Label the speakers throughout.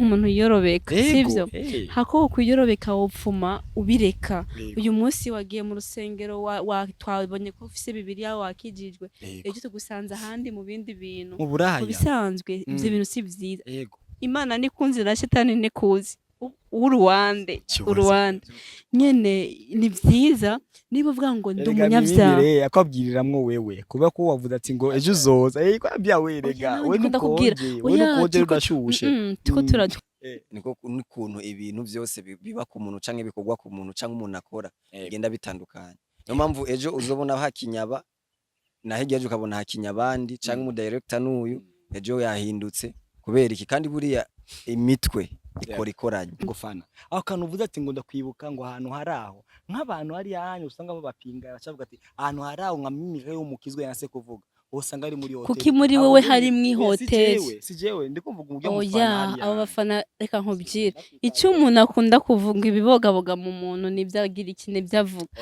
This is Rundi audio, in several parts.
Speaker 1: Umuntu yiyorobeka, sivyo?
Speaker 2: Eh.
Speaker 1: Hako kwiyorobeka wopfuma ubireka.
Speaker 2: Yego.
Speaker 1: Uyu munsi wagiye mu rusengero, twabonye ko ufise Bibiliya, wakijijwe. Ejo tugusanze ahandi mu bindi bintu.
Speaker 2: Mu buraya.
Speaker 1: Mu bisanzwe ivyo bintu si vyiza. Imana nikunze na Shetani nikuzi. Uruwande.
Speaker 2: Kibazo.
Speaker 1: Uruwande nyene ni vyiza niba uvuga ngo ndi
Speaker 2: Erega
Speaker 1: umunyavyaha.
Speaker 2: mibiri akwabwiriramwo wewe kuba ko wavuze ati ngo ejo uzoza, kwabya we rega.
Speaker 1: Oya,
Speaker 2: we
Speaker 1: ndiko ndakubwira.
Speaker 2: nukonje, we
Speaker 1: Oya,
Speaker 2: nukonje, rudashushe.
Speaker 1: Turiko tura
Speaker 3: Niko n'ukuntu ibintu byose biba ku muntu canke bikorwa ku muntu canke umuntu akora bigenda bitandukanye. Niyo mpamvu ejo uzobona hakinyaba na hirya ejo ukabona hakinya abandi, canke umu director n'uyu ejo yahindutse kubera iki, kandi buriya imitwe ikora ikoranye.
Speaker 2: Gufana aho kantu uvuze ati ngo ndakwibuka ngo ahantu hari aho nk'abantu hari hanyu usanga babapinga, bacavuga ati ahantu hari aho nka mimire y'umukizwe yanse kuvuga, usanga ari muri hoteli.
Speaker 1: Kuki muri
Speaker 2: Abo
Speaker 1: wewe
Speaker 2: nyene-
Speaker 1: harimwo
Speaker 2: Oya, si
Speaker 1: ihoteli?
Speaker 2: jewe, si jewe ndiko mvuga uburyo mufana
Speaker 1: Oya,
Speaker 2: hariya.
Speaker 1: abo bafana, reka nkubwire icyo umuntu akunda kuvuga, ibibogaboga mu muntu nibyo agira iki, nibyo avuga.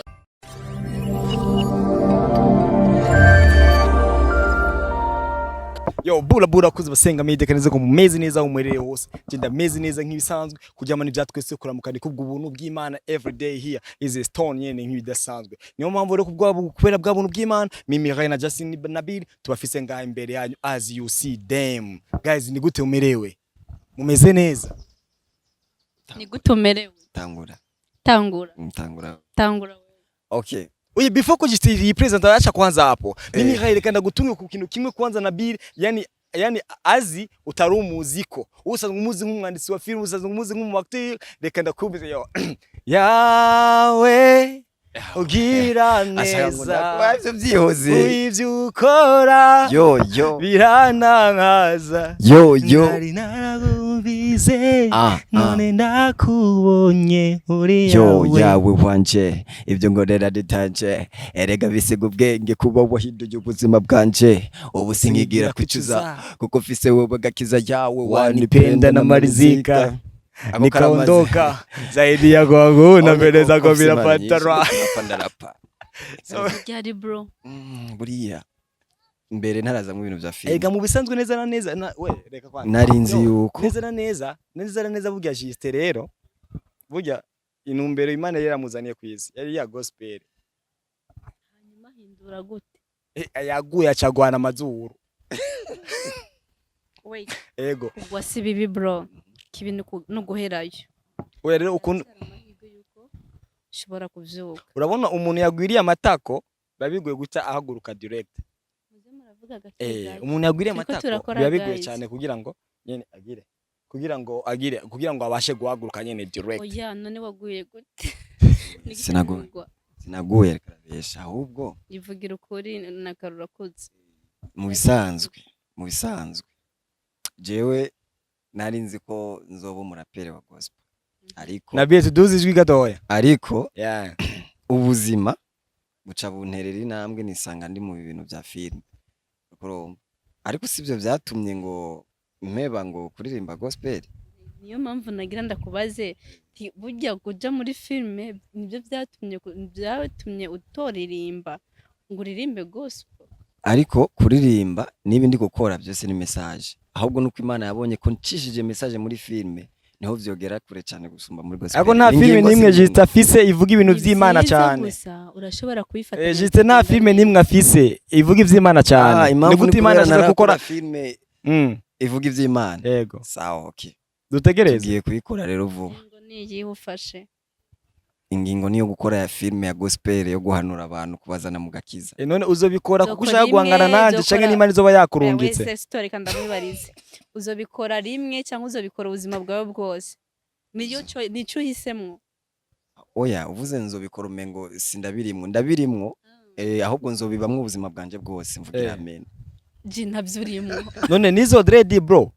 Speaker 2: Yo, bura bura kuzi basenga media kaneze ko mumeze neza aho muherereye hose. Je ndameze neza nk'ibisanzwe, kuryama ni twese, kuramukana kubwo ubuntu bw'Imana. Every day here is a stone nyene nk'ibidasanzwe. Niyo mpamvu rero kubwa kubera bwa buntu bw'Imana, Mimi Ray na Justin Nabil tubafise ngaha imbere yanyu, as you see them. Guys, ni gute umerewe? Mumeze neza?
Speaker 1: Ni gute umerewe?
Speaker 3: Tangura.
Speaker 1: Tangura.
Speaker 3: Tangura.
Speaker 1: Tangura wewe.
Speaker 3: Okay.
Speaker 2: Oye, before kujistiri present acha kwanza hapo. Mimi Ray, reka ndagutumye ku kintu kimwe kwanza. Nabil, yani azi utari umuziko, usanzwe umuzi nk'umwanditsi wa film, usanzwe umuzi nk'umu acteur. Reka ndakubize yo yawe ugira
Speaker 3: Ashaka ngo
Speaker 2: neza.
Speaker 3: ndakuba ivyo vyihoze.
Speaker 2: Ivyo ukora
Speaker 3: Yo yo
Speaker 2: birantangaza.
Speaker 3: Yo yo.
Speaker 2: Nari narabumvise, none ndakubonye uri
Speaker 3: Yo.
Speaker 2: yawe.
Speaker 3: Yawe wanje, ibyo ngorera ditanje, erega bisiga ubwenge kuba wahinduye ubuzima bwanje. Ubu sinkigira kwicuza kuko mfise wowe gakiza yawe.
Speaker 2: Wanipenda na marizika.
Speaker 3: Ako
Speaker 2: Nikaondoka zaidi ya kwangu na mbele zako bila patara.
Speaker 3: Ndarapa.
Speaker 1: Ryari, bro?
Speaker 3: Buriya mbere ntaraza mu bintu vya film.
Speaker 2: Ega mu bisanzwe neza na neza na we reka kwanza.
Speaker 3: Nari nzi
Speaker 2: Yo,
Speaker 3: yuko
Speaker 2: neza na neza, neza na neza, burya Justin rero, burya intumbero Imana yari yaramuzaniye ku isi yari ya gospel.
Speaker 1: Hanyuma hindura gute?
Speaker 2: Yaguye acagwana amazuru.
Speaker 1: Wait.
Speaker 2: Ego.
Speaker 1: Kugwa si bibi, bro, kibi ni uguherayo.
Speaker 2: Oya rero ukuntu
Speaker 1: Haracyari amahirwe yuko ushobora kuvyuka.
Speaker 2: Urabona umuntu yagwiriye amatako biba bigoye guca ahaguruka direct.
Speaker 1: Muze muravuga gake gake.
Speaker 2: Umuntu yagwiriye
Speaker 1: Turiko
Speaker 2: amatako
Speaker 1: turakora,
Speaker 2: biba bigoye
Speaker 1: guys.
Speaker 2: cyane kugira ngo nyene agire, kugira ngo abashe guhaguruka nyene direct.
Speaker 1: Oya, none waguye gute? Ni gute?
Speaker 3: Sinaguye.
Speaker 1: Kugwa?
Speaker 3: Sinaguye, reka arabesha ahubwo.
Speaker 1: Ivugira ukuri na karurakuze.
Speaker 3: Mu bisanzwe jewe nari nzi ko nzoba umuraperi wa gospel, ariko
Speaker 2: Nabiye tuduze ijwi gatoya.
Speaker 3: Ariko ubuzima buca bunterera intambwe, nisanga ndi mu bintu bya filime. Urumva, ariko sibyo byatumye ngo mpeba ngo kuririmba gospel.
Speaker 1: Niyo mpamvu nagira ndakubaze nti burya kuja muri filime nibyo byatumye utoririmba ngo uririmbe gospel?
Speaker 3: Ariko kuririmba niba ndi gukora byose ni message, ahubwo nuko Imana yabonye ko ncishije message muri filime niho vyogera kure cyane gusumba muri gospel.
Speaker 2: Ariko nta filime
Speaker 3: Ingingo
Speaker 2: n'imwe
Speaker 3: si ingingo.
Speaker 2: Justin afise ivuga ibintu
Speaker 1: Ni
Speaker 2: vy'Imana
Speaker 1: vyiza
Speaker 2: cyane.
Speaker 1: Gusa urashobora kubifata.
Speaker 2: Justin nta filime n'imwe afise ivuga ivy'Imana cyane. Ni
Speaker 3: Impamvu
Speaker 2: gute
Speaker 3: ni
Speaker 2: Imana
Speaker 3: kubera
Speaker 2: ashize
Speaker 3: narakora
Speaker 2: gukora
Speaker 3: filime ivuga ivy'Imana.
Speaker 2: Yego.
Speaker 3: Sawa, okay.
Speaker 2: Dutegereze.
Speaker 3: Tugiye kuyikora rero vuba.
Speaker 1: Ingingo ni iyihe ufashe?
Speaker 3: Ingingo niyo gukora ya filime ya gospel yo guhanura abantu, kubazana mu gakiza.
Speaker 2: None uzobikora kuko
Speaker 1: Uzokora
Speaker 2: ushaka guhangana
Speaker 1: rimwe,
Speaker 2: nanje canke n'Imana izoba yakurungitse?
Speaker 1: Wese story, kandi ndamwibarize, uzobikora rimwe cyangwa uzobikora ubuzima bwawe bwose? Niyo nico uhisemwo?
Speaker 3: Oya, uvuze nzobikora umengo sindabirimwo, ndabirimwo, ahubwo nzobibamwo ubuzima bwanje bwose, mvugira amen.
Speaker 1: Ji ntabyo urimwo.
Speaker 2: None nizo dread, bro?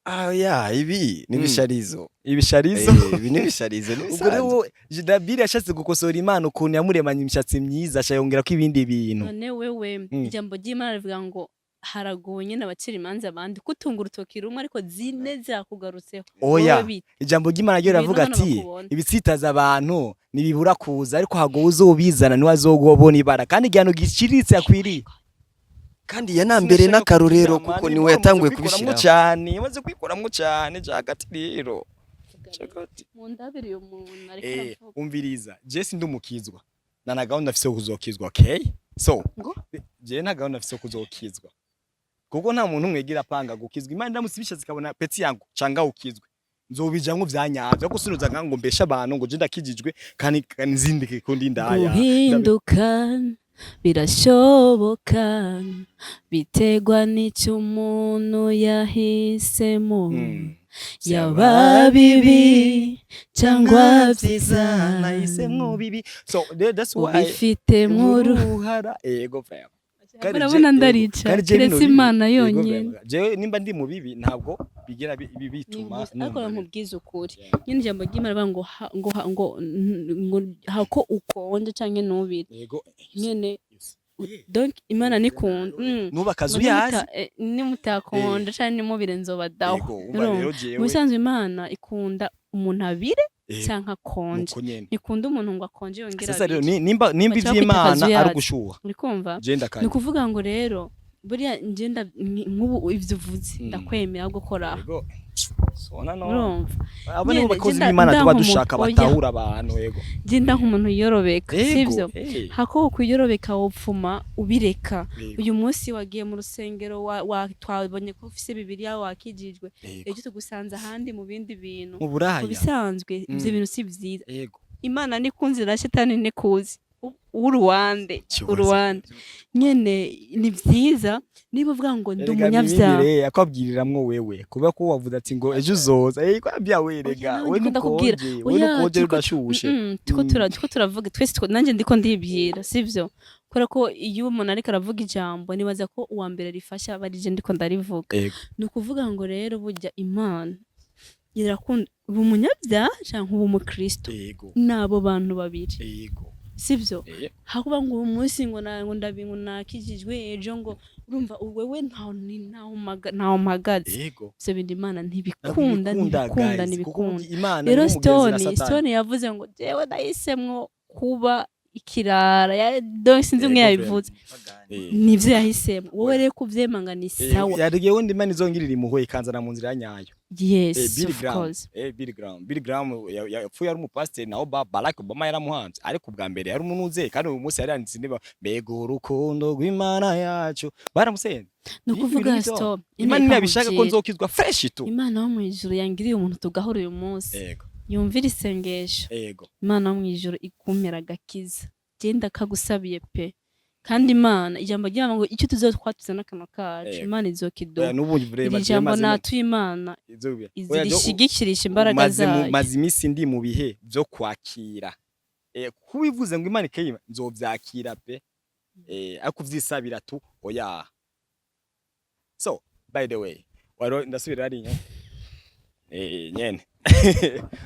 Speaker 3: Ah ya, ibi nibisharizo.
Speaker 2: Ibisharizo.
Speaker 3: Ibi nibisharizo.
Speaker 2: Ubwo
Speaker 3: nibisanzwe.
Speaker 2: rero Jidabiri yashatse gukosora Imana ukuntu yamuremanye imishatsi myiza, ashayongera ko ibindi bintu.
Speaker 1: None wewe, ijambo ry'Imana rivuga ngo haragowe nyine abacira imanza abandi, kutunga urutoki rumwe ariko zine zakugarutseho.
Speaker 2: Oya.
Speaker 1: Wowe bite?
Speaker 2: Ijambo ry'Imana ryo
Speaker 1: Ibintu
Speaker 2: riravuga
Speaker 1: hano
Speaker 2: ati
Speaker 1: bakubona.
Speaker 2: ibitsitaza abantu ntibibura kuza, ariko hagowe uzobizana niwe azogobona ibara, kandi igihano giciriritse akwiriye.
Speaker 3: Kandi yanambere n'akarorero, kuko niwe yatanguye
Speaker 2: kubishiramo
Speaker 3: kubishiraho.
Speaker 2: Cyane, yamaze kwikoramwo cyane jagati rero. Jagati.
Speaker 1: Mu ndabiri uyu muntu ariko aravuga.
Speaker 2: Umviriza, je sindi umukizwa na gahunda afise yo kuzokizwa, okay? So
Speaker 1: Ngo?
Speaker 2: je nta gahunda afise yo kuzokizwa, kuko nta muntu umwe yigira apanga gukizwa. Imana iramutse ibishatse ikabona petit yangu canga ukizwe, nzobijamwo vyanyavyo, ariko sinuza ngo mbeshe abantu ngo je ndakijijwe kandi nzindike ko ndi ndaya.
Speaker 1: Guhinduka birashoboka, biterwa n'icyo umuntu yahisemo, yaba bibi cyangwa byiza.
Speaker 2: Nahisemwo bibi, so that's why
Speaker 1: ubifite
Speaker 2: uruhara. Ego frère. Kandi
Speaker 1: Urabona ndarica
Speaker 2: kandi je bino
Speaker 1: keretse
Speaker 2: bibi,
Speaker 1: Imana
Speaker 2: ego
Speaker 1: yonyine.
Speaker 2: Frère, jewe nimba ndi mu bibi ntabwo bigera bituma
Speaker 1: Ariko
Speaker 2: numva.
Speaker 1: nkubwiza ukuri nyine, ijambo ry'Imana rivuga ngo ngo hako ukonje canke ntubire
Speaker 2: Yego.
Speaker 1: nyene. Donc Imana nikunda
Speaker 2: Nuba akazu
Speaker 1: ngo
Speaker 2: yazi.
Speaker 1: Nimutakonje canke nimubire nzobadaho.
Speaker 2: Yego, umva rero jewe
Speaker 1: Mu bisanzwe Imana ikunda umuntu abire canke akonje.
Speaker 2: Nuko nyene.
Speaker 1: Ntikunda umuntu ngo akonje yongere
Speaker 2: Sasa rero
Speaker 1: abire.
Speaker 2: nimba
Speaker 1: Baca bakwita
Speaker 2: ivy'Imana ari
Speaker 1: akazuyazi.
Speaker 2: ugushuha,
Speaker 1: Uri kumva?
Speaker 2: je ndakanye.
Speaker 1: Ni ukuvuga ngo rero buriya njye nk'ubu ivyo uvuze ndakwemera gukora.
Speaker 2: Yego, sona no
Speaker 1: Urumva?
Speaker 2: Abo nibo
Speaker 1: Nyene,
Speaker 2: bakozi
Speaker 1: je
Speaker 2: b'Imana tuba
Speaker 1: nda
Speaker 2: dushaka
Speaker 1: oya.
Speaker 2: batahura abantu, yego.
Speaker 1: Njye nda nk'umuntu yorobeka, sivyo? Hako kwiyorobeka wopfuma ubireka. Uyu munsi wagiye mu rusengero, twabonye ko ufise Bibiliya, wakijijwe, ejo tugusanze ahandi mu bindi bintu.
Speaker 2: Mu buraya.
Speaker 1: Mu bisanzwe ivyo bintu si vyiza. Imana nikunze na shetani nikuzi. Uruwande
Speaker 2: Kibazo.
Speaker 1: uruwande nyene ni vyiza niba uvuga ngo ndi
Speaker 2: Erega
Speaker 1: umunyabyaha.
Speaker 2: mibibire yakwabwiriramwo wewe kuba ko wavuze ati ngo ejo uzoza, ko yabya werega.
Speaker 1: Oya, nawe
Speaker 2: We
Speaker 1: ndiko ndakubwira.
Speaker 2: nukonje, we
Speaker 1: Oya,
Speaker 2: nukonje,
Speaker 1: turiko
Speaker 2: rudashushe.
Speaker 1: Turiko turiko turavuga twese, nanje ndiko ndibwira, sivyo? Kubera ko iyo umuntu ariko aravuga ijambo, nibaza ko uwa mbere rifasha aba ari je ndiko ndarivuga. Ni ukuvuga ngo rero burya Imana irakunda uba umunyabyaha canke uba umukristo. N'abo bantu babiri, sivyo? Hakuba ngo uyu munsi ngo ngo ndabi ngo nakijijwe, ejo ngo urumva wewe ntaho mpagaze. Ivyo bintu Imana ntibikunda,
Speaker 2: Ntibikunda,
Speaker 1: ntibikunda,
Speaker 2: guys, kuko
Speaker 1: ntibikunda.
Speaker 2: burya Imana
Speaker 1: Rero
Speaker 2: ni umugenzi na
Speaker 1: Stone
Speaker 2: Satani.
Speaker 1: Stone yavuze ngo jewe nahisemwo kuba ikirara donc sinzi umwe yabivuze. Nivyo yahisemo, wowe rero kuvyemanga ni sawa.
Speaker 2: Yarigiye wundi Imana izongirira impuhwe ikanzana mu nzira ya nyayo.
Speaker 1: Yes,
Speaker 2: Billy
Speaker 1: of
Speaker 2: Graham.
Speaker 1: course.
Speaker 2: Billy Graham, Billy Graham yapfuye ari umupasiteri, naho Barack Obama yaramuhanze, ariko ubwa mbere yari umunuze, kandi uyu munsi yari yanditse niba mbega urukundo rw'Imana yacu baramusenze.
Speaker 1: Ni ukuvuga
Speaker 2: Ibintu bito.
Speaker 1: stop.
Speaker 2: Imana ntiyabishaka ko nzokizwa fresh tu.
Speaker 1: Imana wo mu ijuru yangiriye umuntu tugahora uyu munsi, yumvira isengesho. Imana wo mu ijuru ikumira agakiza, genda kagusabiye pe. Kandi Imana, ijambo ry'Imana ngo icyo tuzotwatuza n'akanwa kacu, Imana izokiduha.
Speaker 2: Oya, n'ubu
Speaker 1: Iri jambo natuye Imana irishigikirisha imbaraga zayo.
Speaker 2: Maze iminsi ndi mu bihe byo kwakira, kubivuze ngo Imana ikayima nzovyakira pe, ariko uvyisabira tu oya. So by the way, waro ndasubira ari inyuma nyene.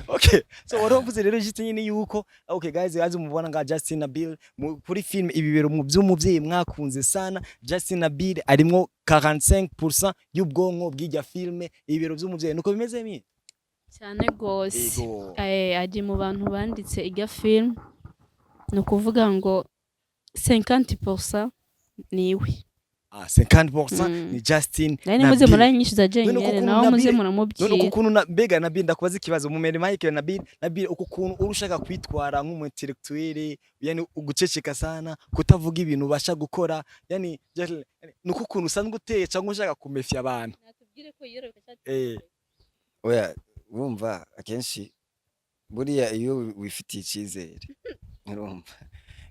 Speaker 2: Okay, so wari wavuze rero juste nyine yuko, okay guys, azi mubona nga Justin na Bill kuri film Ibibero mu by'umuvyeyi mwakunze sana. Justin na Bill arimwo 45% y'ubwonko bw'ijya filme Ibibero by'umuvyeyi, nuko bimeze mi?
Speaker 1: Cyane gose.
Speaker 2: Ego.
Speaker 1: Aje mu bantu banditse irya film, ni ukuvuga ngo 50% niwe.
Speaker 2: Ah, 50% ni Justin
Speaker 1: Nari
Speaker 2: na
Speaker 1: muze
Speaker 2: Bill.
Speaker 1: muranyishyuza
Speaker 2: None
Speaker 1: jenyine
Speaker 2: uko ukuntu
Speaker 1: nawe muze
Speaker 2: None
Speaker 1: muramubwira.
Speaker 2: uko ukuntu mbega Nabil, ndakubaza ikibazo mumere Michael. Nabil, Nabil, uko ukuntu uri ushaka kwitwara nk'umu intellectuel, yani uguceceka sana, kutavuga ibintu ubasha gukora, yani nuko ukuntu usanzwe uteye cyangwa ushaka kumefya abantu?
Speaker 1: Natubwire ko yiyorobeka.
Speaker 3: Oya, urumva akenshi buriya iyo wifitiye icyizere, urumva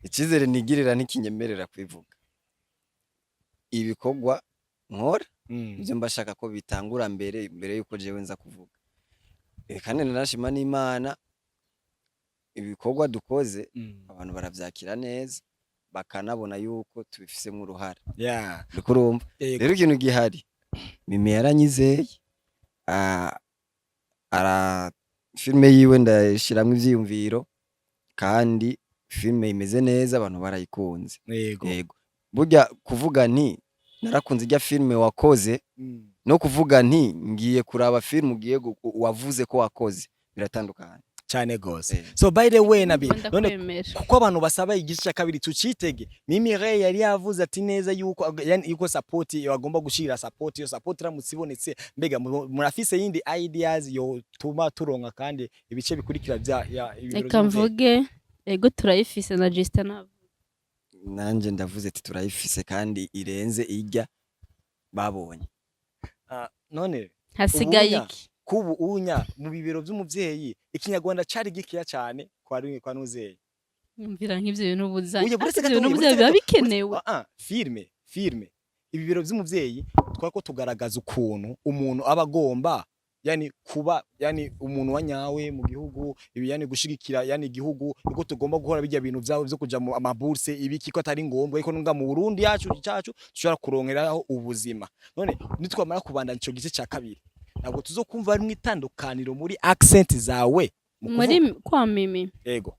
Speaker 3: icyizere nigirira ntikinyemerera kwivuga ibikorwa nkora. Ibyo mba shaka ko bitangura mbere mbere yuko jewe nza kuvuga. Kandi nanashima n'Imana, ibikorwa dukoze abantu baravyakira neza, bakanabona yuko tubifisemo uruhara. Uriko urumva?
Speaker 2: Yego.
Speaker 3: Rero ikintu gihari, Mimi yaranyizeye, ara filime yiwe ndayishiramwo ivyiyumviro, kandi filime imeze neza, abantu barayikunze. Yego, burya kuvuga nti narakunze irya filime wakoze no kuvuga nti ngiye kuraba filime ugiye wavuze ko wakoze biratandukanye.
Speaker 2: Cyane gose.
Speaker 3: Eh.
Speaker 2: So by the way, Nabi, none
Speaker 1: Ndakwemera.
Speaker 2: kuko abantu basaba igice cya kabiri, tucitege. Mimi Ray yari yavuze ati neza yuko, yani yuko support yo agomba gushira support, iyo support iramutse ibonetse, mbega murafise yindi ideas yo tuma turonka kandi ibice bikurikira bya ya ibibero
Speaker 1: Reka
Speaker 2: vy'umuvyeyi?
Speaker 1: mvuge, ego, turayifise na Justin ntabwo.
Speaker 3: Nanje ndavuze ati turayifise kandi irenze ijya babonye.
Speaker 2: Ah, none
Speaker 1: Hasigaye
Speaker 2: ubunya
Speaker 1: iki?
Speaker 2: kubu unya mu bibero vy'umuvyeyi ikinyarwanda cari gikiya cane kwa nuzeye.
Speaker 1: Nyumvira nk'ivyo bintu buzanye.
Speaker 2: Oya, buretse
Speaker 1: Ariko ivyo
Speaker 2: gato,
Speaker 1: bintu
Speaker 2: buretse
Speaker 1: biba
Speaker 2: gato,
Speaker 1: bikenewe.
Speaker 2: Ah, ah, filme ibibero vy'umuvyeyi twako tugaragaza ukuntu umuntu aba agomba, yani kuba, yani umuntu wa nyawe mu gihugu ibi, yani gushigikira, yani igihugu, uko tugomba guhora bijya bintu vyawe vyo kuja mu amabourse ibiki, ko atari ngombwa, ariko nunga mu Burundi yacu cyacu dushobora kuronkeraho ubuzima. None nitwamara kubandanya ico gice ca kabiri, ntabwo tuzokumva harimwo itandukaniro muri accent zawe mu
Speaker 1: Muri
Speaker 2: kuvuga?
Speaker 1: kwa Mimi.
Speaker 2: Ego.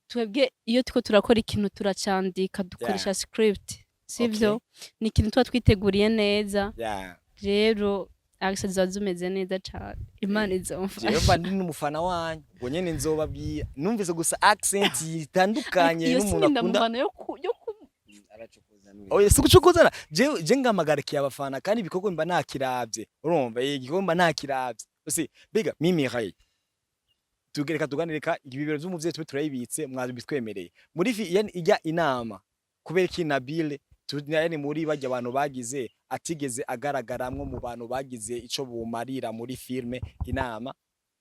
Speaker 1: Twebwe iyo turiko turakora ikintu turacandika, dukoresha script, sivyo? Ni ikintu tuba twiteguriye neza. Rero accent ziba zimeze neza cane, Imana izomfasha.
Speaker 2: Jewe mba ndi n'umufana wanyu, ubwo nyene nzobabwira numvise gusa accent itandukanye
Speaker 1: Iyo
Speaker 2: n'umuntu
Speaker 1: sinda
Speaker 2: akunda.
Speaker 1: mufana yo ku
Speaker 3: Aracokoza.
Speaker 2: Oya, si gucokozana, jewe je ngamagarikiye abafana kandi ibikorwa mba nakiravye, urumva, igikorwa mba nakiravye usi. Biga Mimi Ray, tugereka tuganireka ibibero vy'umuvyeyi, tube turayibitse, mwabitwemereye muri yani ijya inama. Kubera iki Nabile yani muri bajya abantu bagize atigeze agaragaramwo mu bantu bagize ico bumarira muri filme inama,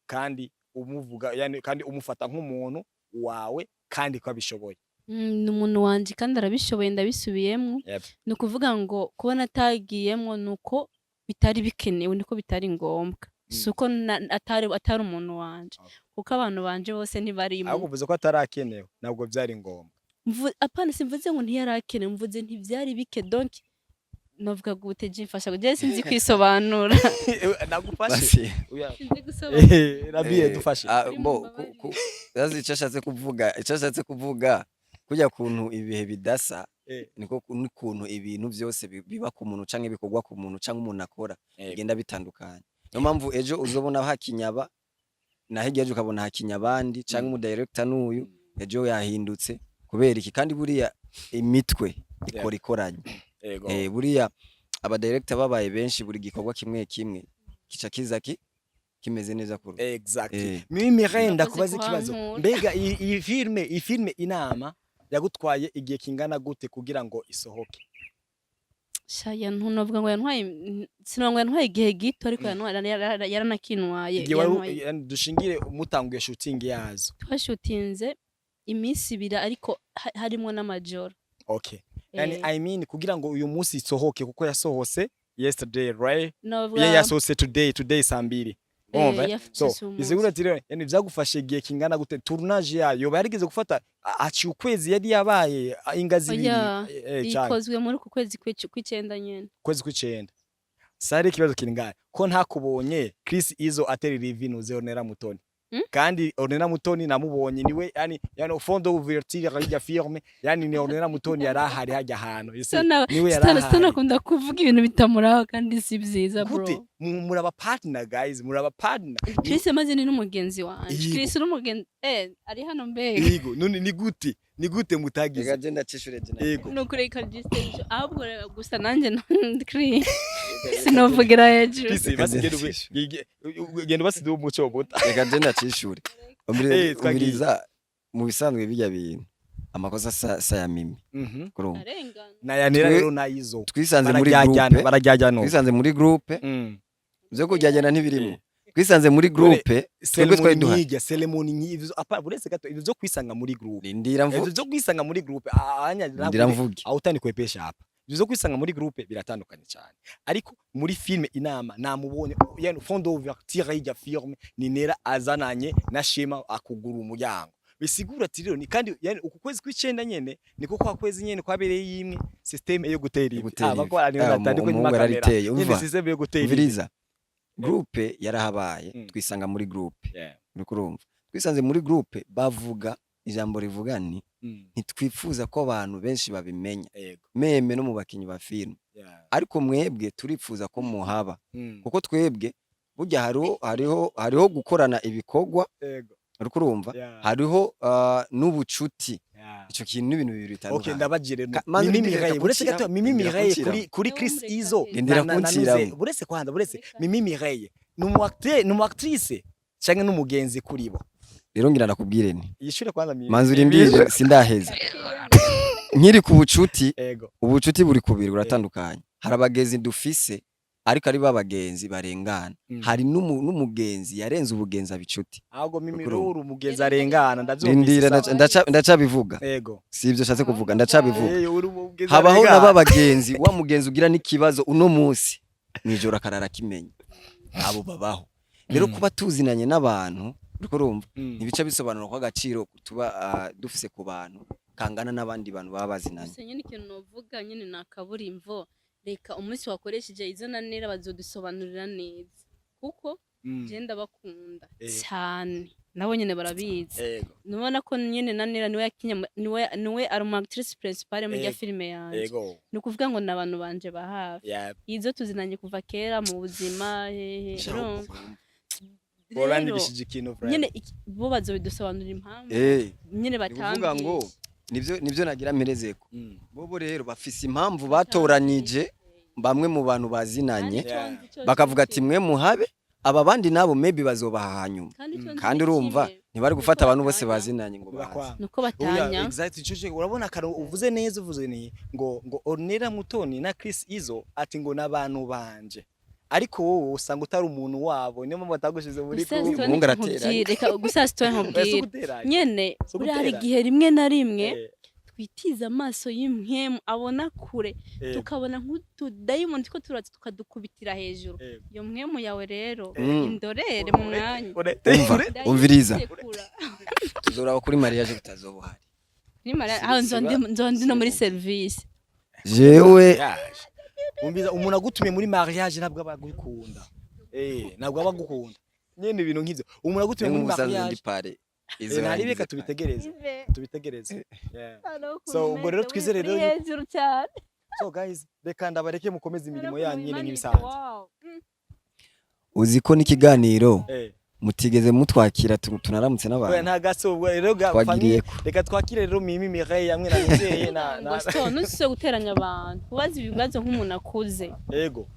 Speaker 2: kandi umuvuga, yani kandi umufata nk'umuntu wawe kandi ko abishoboye?
Speaker 1: Ni umuntu wanje kandi arabishoboye, ndabisubiyemwo. Ni ukuvuga ngo kubona atagiyemwo ni uko bitari bikenewe, niko bitari ngombwa, si uko atari umuntu wanje, kuko abantu banje bose ntibarimo.
Speaker 2: Ahubwo uvuze ko atarakenewe, ntabwo byari ngombwa.
Speaker 1: Apana, simvuze ngo ntiyarakenewe, mvuze ntivyari bike. Donc novuga gute? Je mfasha, je sinzi kwisobanura.
Speaker 2: Nagufashe.
Speaker 3: Basi.
Speaker 2: Oya.
Speaker 1: Sinzi gusobanura.
Speaker 2: Rabiye, dufashe.
Speaker 1: Uri
Speaker 3: Bo
Speaker 1: mumbabarire.
Speaker 3: Yazi icyo ashatse kuvuga kujya kuntu ibihe bidasa, niko n'ukuntu ibintu byose biba ku muntu canke bikorwa ku muntu canke umuntu akora bigenda bitandukanye. Niyo mpamvu ejo uzobona hakinyaba na hirya ejo ukabona hakinya abandi, canke umu director n'uyu ejo yahindutse. Kubera iki? Kandi buriya imitwe ikora ikoranye. Buriya aba director babaye benshi, buri gikorwa kimwe kimwe kica kiza kimeze neza kuruta.
Speaker 2: Exactly. Mimi renda
Speaker 1: Murakoze
Speaker 2: kubaza ikibazo.
Speaker 1: kuhankura.
Speaker 2: Mbega iyi filme inama yagutwaye igihe kingana gute kugira ngo isohoke?
Speaker 1: Sha, ntunovuga ngo yantwaye, sinovuga ngo yantwaye igihe gito, ariko yaranakinwaye.
Speaker 2: Igihe wari
Speaker 1: Yantwaye.
Speaker 2: Yani dushingire mutanguye shooting yazo.
Speaker 1: Twashutinze iminsi 2, ariko harimwo n'amajoro.
Speaker 2: Okay, yani
Speaker 1: Eh.
Speaker 2: I mean kugira ngo uyu munsi isohoke, kuko yasohose yesterday, right?
Speaker 1: Novuga
Speaker 2: Yeah, yasohose today saa 2. Urumva, eh?
Speaker 1: Yafise
Speaker 2: So
Speaker 1: umunsi.
Speaker 2: bisigura ati rero yani vyagufashe igihe kingana gute? Tournage yayo yoba yarigeze gufata haciye ukwezi, yari yabaye ingazi ibiri?
Speaker 1: Oya,
Speaker 2: Cane.
Speaker 1: ikozwe muri uku kwezi kw'icenda nyene.
Speaker 2: Kwezi kw'icenda. Sare, ikibazo kiri ngahe: ko ntakubonye Chris Izo aterera ivi nuze Ornella Mutoni? Kandi Ornella Mutoni namubonye niwe, yani fond d'ouverture y'irya filme, yani ni Ornella Mutoni yari ahari hajya hantu. You see, niwe yari
Speaker 1: Stana
Speaker 2: ahari.
Speaker 1: Akunda kuvuga ibintu bitamuraba kandi si vyiza, bro.
Speaker 2: Gute? Muraba partner, guys, muraba partner.
Speaker 1: Chris maze ni n'umugenzi wanje.
Speaker 2: Yego.
Speaker 1: Chris n'umugenzi, ari hano mbega.
Speaker 2: Yego, none ni gute mutagize?
Speaker 3: Reka je ndacishure je.
Speaker 2: Yego.
Speaker 1: Nukureka Justin, ahubwo reka gusa nanjye Chris sinovugira hejuru.
Speaker 2: Chris, basi genda ubasize umuco muta.
Speaker 3: Reka je ndacishure.
Speaker 2: Twagiye.
Speaker 3: Umviriza, mu bisanzwe bijya bintu amakosa sa ya Mimi, kurumva.
Speaker 1: Arengana.
Speaker 2: Nayanera rero nayizo.
Speaker 3: Twisanze muri
Speaker 2: Barajyajyana,
Speaker 3: groupe.
Speaker 2: barajyajyana.
Speaker 3: Twisanze muri groupe. Byo kujyajyana ntibirimo. Twisanze muri groupe twebwe twari
Speaker 2: Selemoni
Speaker 3: duhari.
Speaker 2: Nyiga, Selemoni Nyiga, apa, buretse gato, ivyo vyo kwisanga muri groupe.
Speaker 3: Rindira
Speaker 2: Ivyo
Speaker 3: mvuge.
Speaker 2: vyo kwisanga muri groupe, anya
Speaker 3: Rindira mvuge.
Speaker 2: aho utanikwepesha hapa. Ivyo vyo kwisanga muri groupe biratandukanye cyane. Ariko muri filme inama namubonye, yani fond d'ouverture y'irya filme ni Nera azananye na Shema akugura umuryango. Bisigura ati rero ni kandi yani uku kwezi kw'icenda nyene niko kwa kwezi nyene kwabereye yimwe système yo gutera ivi.
Speaker 3: Gutera ivi.
Speaker 2: Bakora ni natandiko
Speaker 3: umuhungu
Speaker 2: nyuma kamera.
Speaker 3: yarariteye,
Speaker 2: Nyene
Speaker 3: umva.
Speaker 2: système yo gutera ivi.
Speaker 3: Umviriza, groupe yarahabaye. Twisanga muri groupe. Uriko urumva, twisanze muri groupe, bavuga ijambo rivuga ni ntitwifuza ko abantu benshi babimenya, même no mu bakinyi ba filime, ariko mwebwe turifuza ko muhaba, kuko twebwe burya hariho gukorana ibikorwa. Uriko urumva?
Speaker 2: Yeah.
Speaker 3: Hariho n'ubucuti. Ico kintu n'ibintu bibiri
Speaker 2: Okay,
Speaker 3: bitandukanye.
Speaker 2: ndabagire.
Speaker 3: Manzi,
Speaker 2: Mimi
Speaker 3: rindira
Speaker 2: Mireille, buretse
Speaker 3: kuncira,
Speaker 2: gato, Mimi
Speaker 3: rindira
Speaker 2: Mireille
Speaker 3: kuncira.
Speaker 2: kuri Chris Izo.
Speaker 3: Rindira
Speaker 2: na
Speaker 3: kunciramo.
Speaker 2: Buretse kwanza, buretse Mimi Mireille ni umu acteur, ni umu actrice canke n'umugenzi kuri bo?
Speaker 3: Rero ngira ndakubwire nti
Speaker 2: Yishure kwanza Mimi.
Speaker 3: Manzi, urindire, sindaheza. Nkiri ku bucuti, ubucuti buri kubiri, buratandukanye. Hari abagenzi dufise ariko ari babagenzi barengana. Hari n'umugenzi yarenze ubugenzi abicuti.
Speaker 2: Ahubwo Mimi
Speaker 3: Uriko urumva?
Speaker 2: uri umugenzi arengana, ndavyumvise.
Speaker 3: Rindira.
Speaker 2: Sawa.
Speaker 3: Ndacabivuga. Si ivyo nshatse kuvuga, ndacabivuga.
Speaker 2: Uri umugenzi
Speaker 3: Habaho
Speaker 2: arengana.
Speaker 3: n'ababagenzi, wa mugenzi ugira n'ikibazo uno munsi, mwijoro akarara akimenya. Abo babaho rero. Kuba tuzinanye n'abantu, uriko urumva, ntibica bisobanura ko agaciro tuba dufise ku bantu kangana n'abandi bantu baba bazinanye.
Speaker 1: Gusa nyine ikintu novuga nyine ni akaburimvo. Reka umunsi wakoresheje izo nanera bazodusobanurira neza, kuko je ndabakunda cyane, nabo nyine barabizi. Nubona ko nyine nanera niwe yakinye niwe ari umu actrice principale muri ya filime yanje. Ni ukuvuga ngo ni abantu banje ba hafi. Izo tuzinanye kuva kera mu buzima hehe, urumva? Rero
Speaker 2: Urandibishije ikintu vraiment.
Speaker 1: Nyine bo bazobidusobanurira impamvu nyine
Speaker 3: Ni ukuvuga ngo
Speaker 1: batambwiye.
Speaker 3: nivyo nagira mperezeko. Bobo rero bafise impamvu batoranije bamwe mu bantu bazinanye,
Speaker 1: Kandi ico nzi cose
Speaker 3: bakavuga ati
Speaker 1: kimwe.
Speaker 3: mwe muhabe aba, bandi nabo maybe bazobaha hanyuma.
Speaker 1: Kandi ico nzi
Speaker 3: Kandi
Speaker 1: ni
Speaker 3: urumva,
Speaker 1: kimwe,
Speaker 3: ntibari gufata
Speaker 1: nuko
Speaker 3: abantu bose
Speaker 1: batanya.
Speaker 3: bazinanye ngo baze.
Speaker 2: Bakwanga.
Speaker 1: Nuko
Speaker 2: Oya,
Speaker 1: batanya.
Speaker 2: Exact, ico urabona kare uvuze neza, uvuze ni ngo Ornella Mutoni na Chris Izo ati ngo n'abantu banje, ariko wowe usanga utari umuntu wabo, niyo mpamvu batagushize muri
Speaker 1: Gusa
Speaker 2: group.
Speaker 1: Stone
Speaker 3: Umuhungu aratera.
Speaker 1: nkubwire, reka gusa Stone
Speaker 2: Oya, si
Speaker 1: nkubwire
Speaker 2: uguteranya.
Speaker 1: nyene
Speaker 2: Si
Speaker 1: buriya hari
Speaker 2: uguteranya.
Speaker 1: igihe rimwe na rimwe twitiza amaso y'impwemu abona kure, tukabona nk'utudayimoni two turaza tukadukubitira hejuru. Iyo mpwemu yawe rero indorere mu mwanya.
Speaker 3: Umva, umviriza.
Speaker 1: Ndayikura.
Speaker 3: Tuzoraba kuri mariage butazoba uhari.
Speaker 1: Nimara aho nzondi no muri service.
Speaker 3: Jewe
Speaker 2: Yaje. Umviza, umuntu agutumiye muri mariage ntabwo aba agukunda. Ntabwo aba agukunda. Nyene ibintu nk'ivyo. Umuntu agutumiye muri
Speaker 3: nk'umusaza ndi
Speaker 2: mariage.
Speaker 3: pare. Izo
Speaker 2: Ntari,
Speaker 3: yangize
Speaker 2: reka
Speaker 3: pare.
Speaker 2: tubitegereze. Tubitegereze. Yeah. So, ubwo rero twizere rero
Speaker 1: hejuru cyane.
Speaker 2: So guys, reka ndabareke mukomeze imirimo yanyu nyene nk'ibisanzwe.
Speaker 1: Wow.
Speaker 3: Uzi ko n'ikiganiro mutigeze mutwakira, tunaramutse
Speaker 2: Oya,
Speaker 3: n'abantu.
Speaker 2: nta gaso ubwo rero ga
Speaker 3: Twagiriye
Speaker 2: famille,
Speaker 3: ko.
Speaker 2: reka twakire rero Mimi Mireille hamwe na Nizeye na
Speaker 1: Ngo Stone, ntusubire guteranya abantu, ubaza ibibazo nk'umuntu akuze.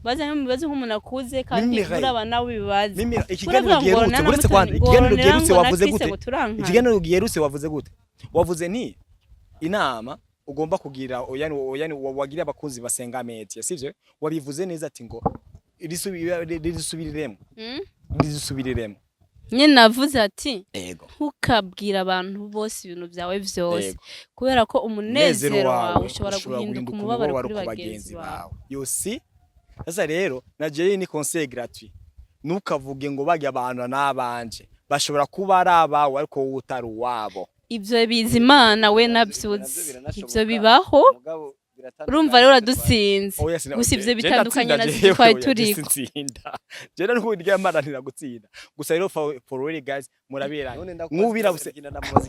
Speaker 1: Baza ibibazo nk'umuntu akuze kandi
Speaker 2: Mimi Mireille.
Speaker 1: uraba nawe ibibazo.
Speaker 2: Mimi, ikiganiro giherutse, uretse kwanda, ikiganiro giherutse wavuze gute? Ikiganiro giherutse wavuze gute? Wavuze nti inama ugomba kugira, yani wagira abakunzi basenga media, sivyo? Wabivuze neza ati ngo risubiriremo, risubiriremo.
Speaker 1: Nyine navuze ati ntukabwire abantu bose ibintu byawe byose, kubera ko umunezero wawe ushobora guhinduka umubabaro kuri bagenzi bawe.
Speaker 2: You see, sasa rero na jewe ni conseil gratuit: ntukavuge ngo bajya abantu n'abanje, bashobora kuba ari abawe ariko wowe utari uwabo.
Speaker 1: Ibyo biza Imana we nabyuzi, ibyo bibaho. Urumva rero uradutsinze.
Speaker 2: Oya,
Speaker 1: Gusa ivyo
Speaker 2: je
Speaker 1: bitandukanye
Speaker 2: ndatsinda
Speaker 1: na
Speaker 2: jewe,
Speaker 1: twari
Speaker 2: oya,
Speaker 1: turiko.
Speaker 2: je sinsinda. Je nari kuryamana gutsinda. Gusa rero for really guys, muraberanye. Nk'ubirabuse.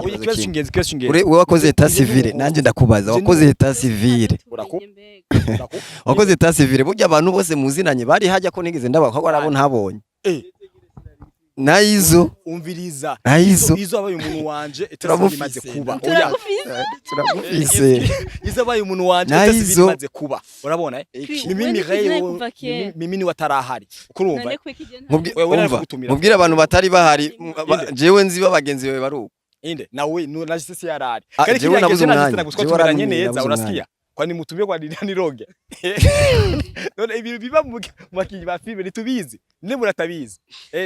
Speaker 2: Oya, ikibazo cy'ingenzi, ikibazo cy'ingenzi.
Speaker 3: Ure, wowe wakoze état civil, nanjye ndakubaza, wakoze état civil, wakoze état civil, burya abantu bose muzinanye bari hajya ko nigeze ndabaka ko arabo ntabonye nayizo?
Speaker 2: Umviriza.
Speaker 3: Nayizo.
Speaker 2: Izo abaye umuntu wanje, état civil
Speaker 3: Turamufise.
Speaker 2: imaze kuba. Oya.
Speaker 1: Turagufise.
Speaker 3: Turamufise.
Speaker 2: Izo abaye umuntu wanje,
Speaker 3: Nayizo.
Speaker 2: état civil imaze kuba. Urabona, eh? Mimi
Speaker 1: Wewe
Speaker 2: Mireille
Speaker 1: nikuze kuva kera.
Speaker 2: Mimi niwe atarahari. Ukurumva?
Speaker 1: None kwiki je
Speaker 2: Wewe nari
Speaker 3: Umva,
Speaker 2: kugutumira.
Speaker 3: mubwire abantu batari bahari, jewe nzi bagenzi bawe bari uko.
Speaker 2: Inde nawe na sisi yarari.
Speaker 3: Ah,
Speaker 2: Kandi
Speaker 3: jewe
Speaker 2: kiriya
Speaker 3: nabuze
Speaker 2: gihe na
Speaker 3: umwanya.
Speaker 2: Justin naguswa
Speaker 3: Jewe
Speaker 2: tumeranye
Speaker 3: warantumye,
Speaker 2: neza
Speaker 3: nabuze
Speaker 2: urasikia? Kwani mutumye kwa Niroge. None ibintu biba mu bakinyi ba filime ntitubizi. Nne muratabizi.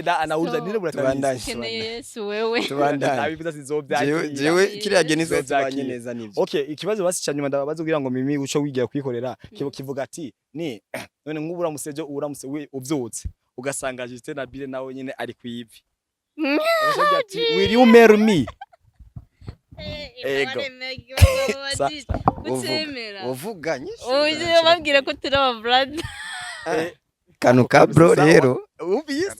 Speaker 2: Na anauliza nne muratabizi.
Speaker 3: Tubandanye.
Speaker 1: Ukeneye Yesu wewe.
Speaker 3: Tubandanye.
Speaker 2: Ndabivuza sizovyakira.
Speaker 3: Jewe kiriya gihe nizo
Speaker 2: Zovyakira.
Speaker 3: tubanye neza nivyo.
Speaker 2: Okay, ikibazo basi cyanyuma ndababaza kugira ngo Mimi uco wigira kwikorera kivuga ati ni none nk'ubu uramutse ejo uramutse uvyutse ugasanga Justin na Bile nawe nyene ari kwivi. Agaca ati: "Will you marry me?" Ego.
Speaker 1: Kutemera.
Speaker 3: Uvuga nyinshi.
Speaker 1: Uje babwire ko turi aba brother.
Speaker 3: Kanu ka bro
Speaker 2: Sawa.
Speaker 3: rero.
Speaker 2: Umvise?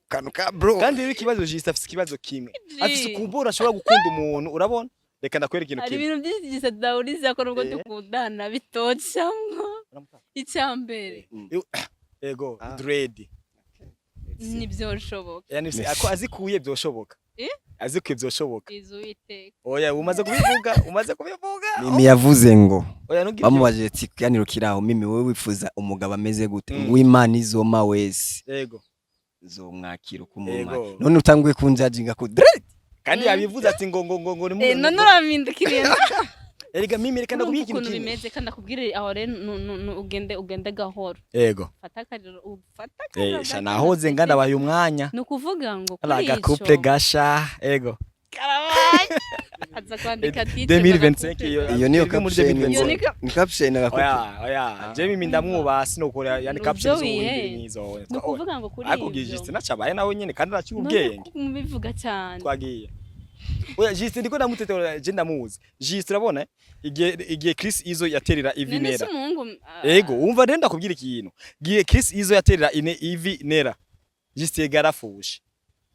Speaker 3: Kanu ka bro.
Speaker 2: Kandi rero ikibazo, Justin afise ikibazo kimwe. Afise ukumbura ashobora gukunda umuntu, urabona? Reka ndakwereka ikintu
Speaker 1: Hari
Speaker 2: kimwe.
Speaker 1: ibintu byinshi gisa tudahuriza ko nubwo dukundana bitocamwo. Icya mbere
Speaker 2: Ego,
Speaker 3: Ah.
Speaker 2: dread.
Speaker 1: Ntibyoshoboka.
Speaker 2: Yani ako azikuye byoshoboka.
Speaker 1: Eh?
Speaker 2: Azikuye byoshoboka.
Speaker 1: Izu Uwiteka.
Speaker 2: Oya, umaze kubivuga, umaze kubivuga.
Speaker 3: Mimi yavuze ngo
Speaker 2: Oya, ntugire.
Speaker 3: Bamubajije ati ikiganiro kiraho, Mimi, wowe wifuza umugabo ameze gute? W'Imana izoma wese nzomwakira uko umumara. None utanguye kunjajinga ko direct.
Speaker 2: Kandi yabivuze ati ngo ni
Speaker 1: Eh, none urampindukiriye.
Speaker 2: Erega Mimi, reka
Speaker 1: Urumva
Speaker 2: ndakubwira ikintu
Speaker 1: ukuntu
Speaker 2: kimwe.
Speaker 1: bimeze, kandi akubwire aho rero ugende gahoro. Fata akariro, ufata akariro
Speaker 2: Sha
Speaker 1: gato.
Speaker 2: Nahoze nganda baye umwanya.
Speaker 1: Ni ukuvuga ngo kuri
Speaker 2: Ari
Speaker 1: ico
Speaker 2: agacouple gasha. Ego.
Speaker 1: Karabaye, aza kwandika titre.
Speaker 2: 2025 iyo.
Speaker 3: Iyo niyo
Speaker 2: Iri muri
Speaker 3: caption.
Speaker 2: 2025.
Speaker 1: Iyo ni
Speaker 3: Ni caption agakupe.
Speaker 2: Oya, je Mimi ndamwubaha, sinokora yani
Speaker 1: Nubyo
Speaker 2: caption zo
Speaker 1: wihe.
Speaker 2: ngizo.
Speaker 1: Ni ukuvuga ngo kuri
Speaker 2: Ariko
Speaker 1: ivyo
Speaker 2: Justin nacabaye nawe nyene kandi araciye
Speaker 1: none
Speaker 2: ubwenge.
Speaker 1: ko mubivuga cyane.
Speaker 2: Twagiye. Oya, Justin ndiko ndamutetera, je ndamuzi. Justin, urabona igihe Chris Izo yaterera ivi
Speaker 1: None se
Speaker 2: Nera.
Speaker 1: umuhungu
Speaker 2: Ego, umva rero ndakubwira ikintu. Gihe Chris Izo yaterera ine ivi Nera, Justin garafushe.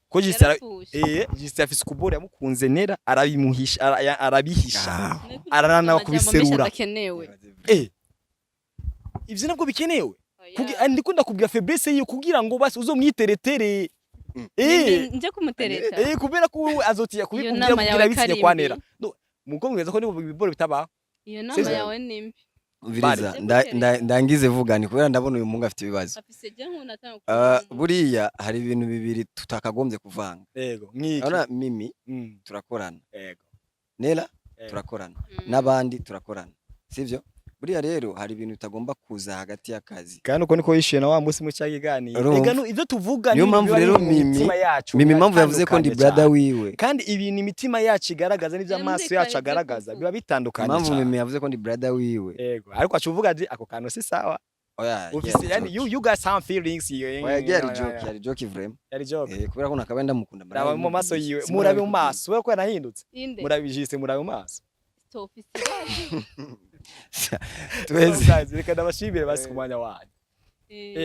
Speaker 2: Ko Justin
Speaker 1: Yarafushe.
Speaker 2: Justin afise ukubora yamukunze Nera, arabimuhisha, arabihisha.
Speaker 3: Ah.
Speaker 2: Ararana
Speaker 1: Amajambo menshi
Speaker 2: kubiserura.
Speaker 1: adakenewe.
Speaker 2: Ivyo nabwo bikenewe.
Speaker 1: Oya.
Speaker 2: Ndiko ndakubwira faiblesse yiwe kugira ngo basi uzomwiteretere.
Speaker 1: Nje kumutereta?
Speaker 2: Kubera ko wewe azotiya kubikubwira
Speaker 1: Nama
Speaker 2: kugira
Speaker 1: yawe
Speaker 2: bisinye
Speaker 1: karimbi.
Speaker 2: kwa Nera. No, muko mweza ko nibo biboro bitabaho.
Speaker 1: Iyo nama
Speaker 2: Sivyo?
Speaker 1: yawe ni mbi.
Speaker 3: Umviriza,
Speaker 1: Bari.
Speaker 3: ndangize vuga ni kubera ndabona uyu muhungu afite ibibazo.
Speaker 1: Afise je nk'umuntu atanga
Speaker 3: Buriya hari ibintu bibiri tutakagombye kuvanga.
Speaker 2: Ego, nk'iki.
Speaker 3: Urabona Mimi turakorana, Nera turakorana, n'abandi turakorana, sivyo? Buriya rero hari ibintu bitagomba kuza hagati y'akazi.
Speaker 2: Kandi uko niko yishuye na wa musi mu cyagiganiro.
Speaker 3: Urumva?
Speaker 2: Ega ivyo tuvuga
Speaker 3: Niyo
Speaker 2: ni
Speaker 3: mpamvu
Speaker 2: biba
Speaker 3: rero
Speaker 2: biri mu mitima yacu.
Speaker 3: Mimi impamvu yavuze ko ndi
Speaker 2: Biratandukanye
Speaker 3: brother
Speaker 2: cyane.
Speaker 3: wiwe.
Speaker 2: Kandi ibintu imitima yacu igaragaza n'ivyo amaso
Speaker 1: Muri
Speaker 2: yacu
Speaker 1: kare
Speaker 2: agaragaza
Speaker 1: ibyo
Speaker 2: biba bitandukanye
Speaker 3: Impamvu
Speaker 2: cyane.
Speaker 3: Mimi yavuze ko ndi brother wiwe.
Speaker 2: Ego, ariko aca uvuga ati ako kantu si sawa.
Speaker 3: Oya,
Speaker 2: Ufise
Speaker 3: yari
Speaker 2: yani
Speaker 3: joke.
Speaker 2: you got some feelings you.
Speaker 3: Oya, yari joke, yari joke vraiment.
Speaker 2: Yari joke.
Speaker 3: Kubera ko nakabaye ndamukunda.
Speaker 2: Raba mu maso yiwe, murabe mu maso, wewe ko yanahindutse.
Speaker 1: Inde?
Speaker 2: Murabe jise, murabe mu maso.
Speaker 1: Stop, ikibazo.
Speaker 3: Twese.
Speaker 2: Guys, reka ndabashimire basi ku mwanya wanyu.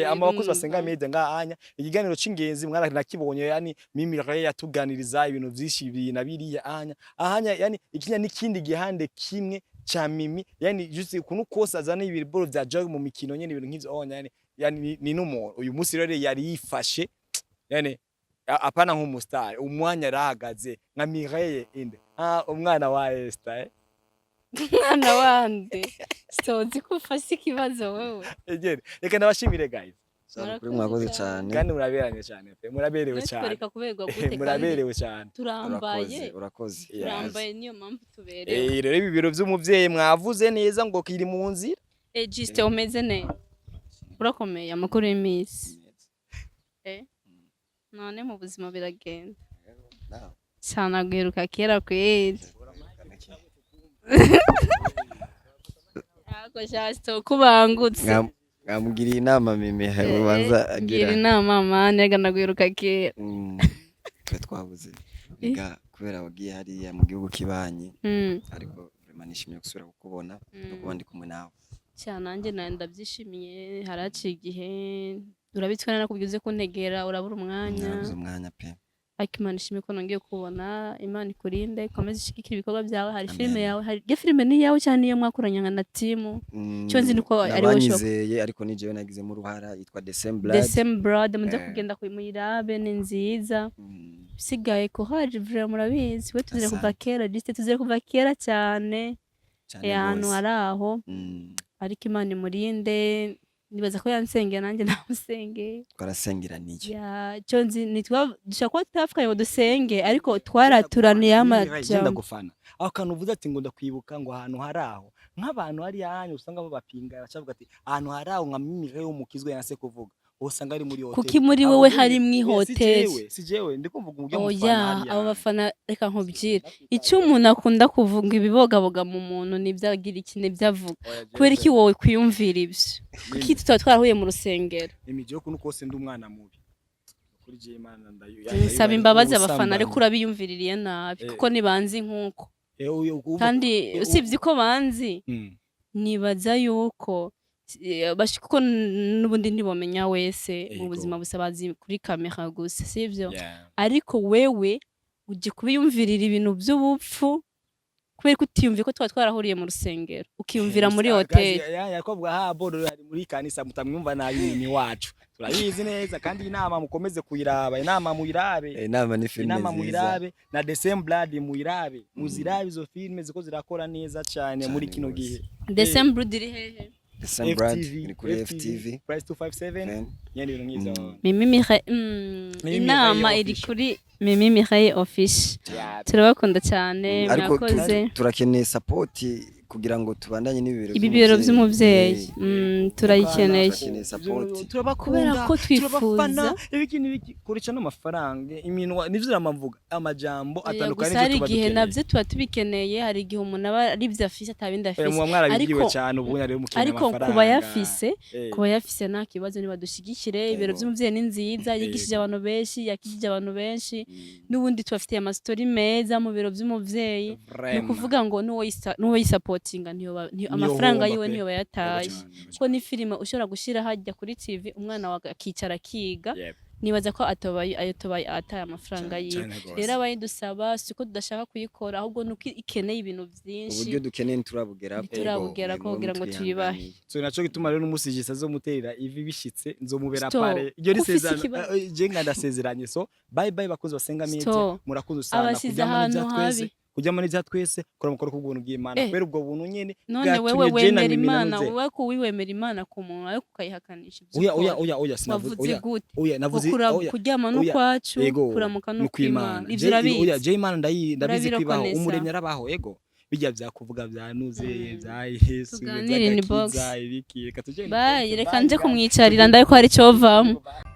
Speaker 2: Ama bakozi basenga media ngaha anya ikiganiro c'ingenzi mwaranakibonye, yani Mimi Ray yatuganiriza ibintu vyinshi ibi na biriya anya ahanya, yani ikinya n'ikindi gihande kimwe ca Mimi, yani just ukuntu kose azana ibiboro vya joy mu mikino nyene, ibintu nk'ivyo onya, yani ni n'umuntu uyu munsi rero yari yifashe, yani apana nk'umustar, umwanya arahagaze nka Mireille inde, umwana wa Esther.
Speaker 1: Mwana wande, sozi ko ufashe ikibazo wewe.
Speaker 2: Egere, reka ndabashimire guys.
Speaker 3: Kuri mwakoze cyane.
Speaker 2: Kandi muraberanye cyane pe, muraberewe cyane.
Speaker 1: Twereka kuberwa gute kandi?
Speaker 2: Muraberewe cyane.
Speaker 1: Turambaye.
Speaker 3: Urakoze, urakoze.
Speaker 2: Yes.
Speaker 1: Turambaye, niyo mpamvu tuberewe.
Speaker 2: Rero ibi biro vy'umuvyeyi mwavuze neza ngo kiri mu nzira.
Speaker 1: Juste, umeze neza, urakomeye, amakuru y'iminsi? None mu buzima biragenda cyane? Aguheruka kera kweri. Ako Juste, kubangutse.
Speaker 3: Mwamugiriye inama Mimi, ubanza
Speaker 1: Ngira
Speaker 3: agira
Speaker 1: inama mani, reka naguheruka kera.
Speaker 3: Twe twabuze biga kubera wagiye hariya mu gihugu kibanyi, ariko vraiment nishimiye gusubira kukubona no kuba ndi kumwe nawe.
Speaker 1: Cyane, nanjye nawe ndabyishimiye. Haraciye igihe, urabitswe nakubwiye uze kuntegera urabura umwanya.
Speaker 3: Narabuze umwanya pe.
Speaker 1: Ariko Imana ishimwe ko nongeye kubona. Imana ikurinde, ikomeze ishigikire ibikorwa byawe. Hari
Speaker 3: Amen.
Speaker 1: filime yawe, hari iyo filime ni iyawe cyangwa niyo mwakoranye nka na timu? Icyo nzi ni uko ari wowe ushobora.
Speaker 3: Nabanyizeye, ariko ni jewe nagizemo uruhara. Yitwa The Same Blood.
Speaker 1: The Same Blood, muze kugenda muyirabe, ni nziza. Usigaye ko haje vure, murabizi we tuzire kuva
Speaker 3: Asante.
Speaker 1: kera. Juste, tuzire kuva kera cyane.
Speaker 3: Cane
Speaker 1: Ahantu
Speaker 3: gose.
Speaker 1: hari aho. Ariko Imana imurinde, nibaza ko yansengera, nanjye namusengeye.
Speaker 3: Twarasengeraniye.
Speaker 1: Ya, icyo nzi ni dushobora kuba tutapfukaye ngo dusenge, ariko twaraturaniye amajambo.
Speaker 2: Ndagufana aho kantu uvuze ati ngo ndakwibuka ngo ahantu hari aho nk'abantu hari hanyu usanga babapinga, bacavuga ati ahantu hari aho nka Mimi Ray w'umukizwa yanse kuvuga, usanga ari muri hoteli.
Speaker 1: Kuki muri
Speaker 2: Abo
Speaker 1: wowe
Speaker 2: nyene-
Speaker 1: harimwo
Speaker 2: Oya, si
Speaker 1: ihoteli?
Speaker 2: jewe, si jewe ndiko mvuga uburyo
Speaker 1: Oya,
Speaker 2: mufana hariya.
Speaker 1: Abo bafana, reka nkubwire icyo umuntu akunda kuvuga, ibibogaboga mu muntu nibyo agira iki, nibyo avuga.
Speaker 2: Oya, jewe
Speaker 1: Kubera iki wowe kwiyumvira ibyo? Kuki tutaba twarahuye mu rusengero?
Speaker 2: Mimi, jewe kuno kose ndi umwana mubi kuri jewe Imana ndayo.
Speaker 1: Nsaba imbabazi abafana, ariko urabiyumviririye nabi, kuko ntibanzi nk'uko kandi usibye ko banzi, nibaza yuko kuko n'ubundi ntibamenya wese mu buzima busa, bazi kuri kamera gusa, sibyo? Ariko wewe ujye kubiyumvirira ibintu by'ubupfu. Kubera ko utiyumviye ko twaba twarahuriye mu rusengero, ukiyumvira muri hoteli?
Speaker 2: Yakovuga ha boro ari muri kanisa, mutamwumva nabi, ni wacu, turabizi neza. Kandi inama mukomeze kuyiraba, inama muyirabe.
Speaker 3: Inama ni filime
Speaker 2: Inama
Speaker 3: nziza.
Speaker 2: muyirabe, na The Same Blood muyirabe, muzirabe izo filime ziko zirakora neza cyane muri
Speaker 3: Cyane
Speaker 2: kino
Speaker 3: gose.
Speaker 2: gihe.
Speaker 1: The Same Blood iri hehe?
Speaker 3: The Same Blood iri kuri FTV.
Speaker 2: Price 257. Nyene ibintu nk'ivyo.
Speaker 1: Mimi Mireille,
Speaker 2: Mimi
Speaker 1: inama
Speaker 2: Mireille
Speaker 1: iri
Speaker 2: Official.
Speaker 1: kuri Mimi Mireille Official. Turabakunda cyane.
Speaker 3: Ariko
Speaker 1: Murakoze.
Speaker 3: turakeneye support kugira ngo tubandanye n'ibibero
Speaker 1: Ibi bibero by'umuvyeyi, turayikeneye.
Speaker 3: Turakeneye support.
Speaker 2: Turabakunda.
Speaker 1: Kubera ko twifuza.
Speaker 2: Turabafana, ibiki n'ibiki, koresha n'amafaranga, iminwa nivyo ramavuga amajambo
Speaker 1: Oya,
Speaker 2: atandukanye.
Speaker 1: gusa hari
Speaker 2: N'ivyo tuba
Speaker 1: igihe
Speaker 2: dukeneye.
Speaker 1: navyo tuba tubikeneye. Hari igihe umuntu aba ari ivyo afise, atabindi afise.
Speaker 2: Muba mwarabibwiwe
Speaker 1: Ariko
Speaker 2: cyane, ubu rero mukeneye
Speaker 1: ariko
Speaker 2: amafaranga.
Speaker 1: kuba yafise, kuba yafise nta kibazo, nibadushigikire. Ibiro vy'umuvyeyi ni nziza, yigishije abantu benshi, yakijije abantu benshi. N'ubundi tubafitiye amastori meza mu biro vy'umuvyeyi. Ni
Speaker 2: Vraiment.
Speaker 1: ukuvuga ngo n'uwo yisapotinga amafaranga
Speaker 2: Ntiyohomba
Speaker 1: yiwe
Speaker 2: pe.
Speaker 1: ntiyoba yataye.
Speaker 2: Yego cyane,
Speaker 1: Ko ni filime ushobora gushira hajya kuri TV, umwana wawe akicara akiga. Nibaza ko atobaye ayo tobaye ataye amafaranga yiwe.
Speaker 2: Cyane gose.
Speaker 1: Rero abayidusaba, si ko tudashaka kuyikora, ahubwo nuko ikeneye ibintu vyinshi.
Speaker 3: Uburyo dukeneye ntiturabugera.
Speaker 1: Ntiturabugera ko kugira ngo tuyibahe.
Speaker 2: So naco gituma rero n'umunsi jisa azomutera ivi bishitse, nzomubera
Speaker 1: Stop.
Speaker 2: pare iryo
Speaker 1: Ko ufise
Speaker 2: risezerano.
Speaker 1: ikibazo.
Speaker 2: Je nga ndasezeranye. So bye bye, bakozi basenga media.
Speaker 1: Stop.
Speaker 2: Murakoze usana.
Speaker 1: Abasize
Speaker 2: Kuryama
Speaker 1: ahantu
Speaker 2: n'ivya twese,
Speaker 1: habi.
Speaker 2: kuryama n'ivya twese, kora mukoro k'ubuntu bw'Imana. Kubera ubwo buntu nyene
Speaker 1: None
Speaker 2: bwatumye
Speaker 1: wewe
Speaker 2: je na
Speaker 1: wemera
Speaker 2: Mimi na
Speaker 1: Imana,
Speaker 2: Nuze.
Speaker 1: wewe ko wiwemera Imana ku muntu, ariko ukayihakanisha ivyo
Speaker 2: Oya, oya.
Speaker 1: ukora.
Speaker 2: Oya, oya, sinavuze.
Speaker 1: Wavuze
Speaker 2: Oya.
Speaker 1: gute?
Speaker 2: Oya,
Speaker 1: Ngo
Speaker 2: navuze oya.
Speaker 1: kuryama
Speaker 2: Oya.
Speaker 1: n'ukwacu,
Speaker 2: Ego,
Speaker 1: kuramuka
Speaker 2: n'ukw'Imana.
Speaker 1: n'ukw'Imana. Ivyo urabizi.
Speaker 2: Oya, je Imana ndabizi ko ibaho.
Speaker 1: Urabirokonesa.
Speaker 2: Umuremyi arabaho. Ego, bijya vyakuvuga vyanuze vya Yesu,
Speaker 1: Tuganire in box.
Speaker 2: by'agakiza, ibiki, reka tuje in
Speaker 1: Bye.
Speaker 2: box.
Speaker 1: Reka
Speaker 2: Bye,
Speaker 1: nje
Speaker 2: guys.
Speaker 1: kumwicarira, ndabe ko hari icovamwo.
Speaker 2: Bye.